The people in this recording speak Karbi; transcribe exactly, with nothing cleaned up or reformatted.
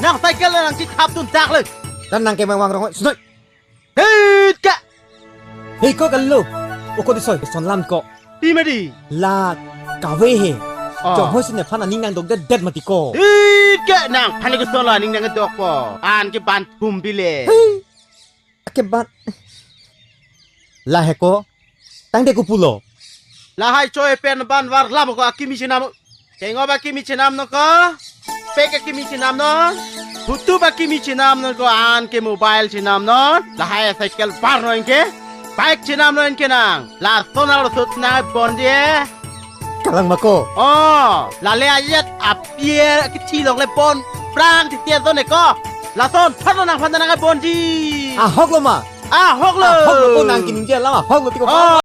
Nang cycle nang chithap dun dak le. Dan nang ke mangwang rong sunoi. Hei ka. Hei ko kallo. Oko di soi son lam ko. Di medi. La kave he. Oh. Jong hoi sine phan aning nangdok det det mati ko. Hei ka nangphan ke son la aning nangdok po. An ke ban thum bile. Hei. Ake ban. Lahai ko. Tangte ko pulo. Lahai choi pen ban var lam ko akimi chinam. Kengop akimi chinam non ko. Pek akimi chinam non. Hutup akimi chinam non ko an ke mobile chinam non. Lahai cycle bar non ke. Bike chinam non ke nang. Lason arlo sut nang bon je. Kalang ma ko. Oh, lale ajet apie kithi long le bon. Prang ti tian ton ko. Lason phan nangphan nang bon ji. Ahok lo ma. Ahok lo. Ahok lo ko nang kiningje lam ahok lo ti ko. Oh.